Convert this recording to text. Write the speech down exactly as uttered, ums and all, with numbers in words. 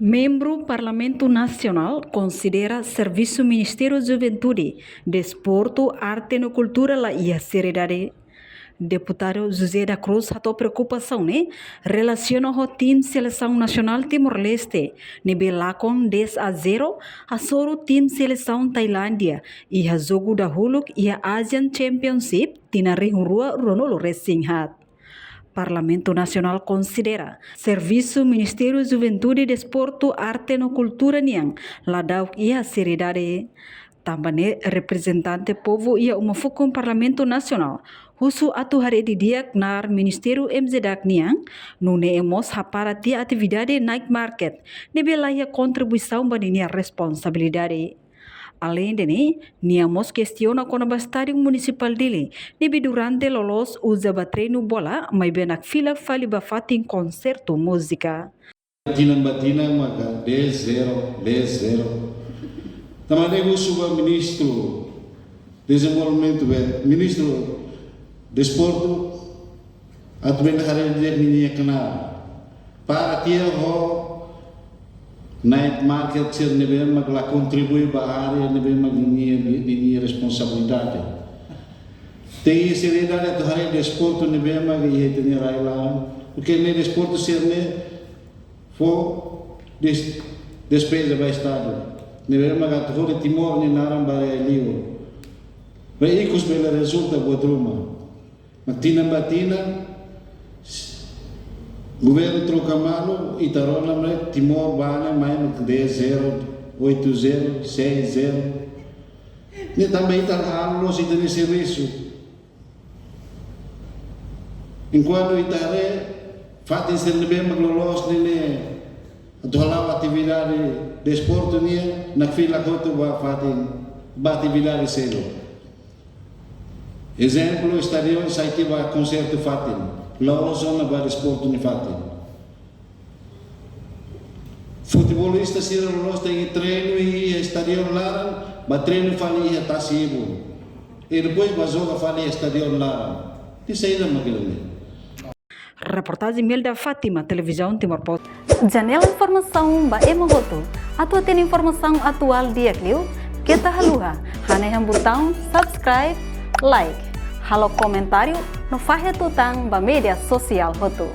Membru Parlamentu Nasionál konsidera servisu Ministériu Juventude, Desportu, Arte no Kultura la iha seriedade. Deputadu José da Cruz hato'o preokupasaun ne'e relasiona ho tim selesaun nasionál Timor-Leste, ne'ebé lakon dez a zero hasoru tim selesaun Tailándia iha jogu dahuluk iha Asian Championship tinan rihun rua ruanulu resin haat. Parlamentu Nasionál konsidera servisu Ministériu Juventude, Desportu, Arte no Kultura nian ladauk iha seriedade. Tanba ne'e reprezentante povu iha uma fukun Parlamentu Nasionál husu atu haree didi'ak knaar Ministériu M J D A C nian, nune'e mós hapara tiha atividade night market ne'ebé la iha kontribuisaun ba ninia responsabilidade. Aleinde ne'e, nia mós kestiona kona-ba Estádiu Munisipál Dili, ne'ebé durante loloos uza ba treinu bola, maibé nakfilak fali ba fatin konsertu múzika. Tinan ba tinan maka dez zero, dez zero. Tanba ne'e husu ba Ministru Dezenvolvimentu, be, Ministru Desportu, atu bele haree didi'ak ninia knaar. Para tiha ho night market sira ne'ebé mak la kontribui ba área ne'ebé mak ninia, ninia responsabilidade. Tenke seriedade atu haree desportu ne'ebé mak iha ita-nia rai-laran. Porque ne'e desportu sira-ne'e fó des-, despeza ba Estadu. Ne'ebé mak atu hodi Timor nia naran ba rai liur. Ba ikus bele rezulta buat ruma. Mas tinan ba tinan, governu troka malu, ita rona ne'e Timor ba ne'e mai mak dez zero, oito zero, seis zero. Ne'e tanba ita halo loos ita-nia servisu. Enkuantu ita haree, fatin sira ne'ebé mak loloos ne'e, ne'e atu hala'o atividade desportu nian, nakfilak hotu ba fatin, ba atividade seluk. Ezemplu, estádiu sai tiha ba konsertu fatin, la'ós ona ba desportu nia fatin. Futebolista sira loloos tenke treinu iha estádiu laran, ba treinu fali iha tasi ibun. I depois ba joga fali iha estádiu laran. Di saida mak ne'e? Reportajen Melda Fátima, Televizaun Timor Post. Janela informasaun ba ema hotu. Atu hatene informasaun atuál di'ak liu, keta haluha hanehan butaun subscribe, like, halo komentáriu no fahe tutan ba média sosiál hotu.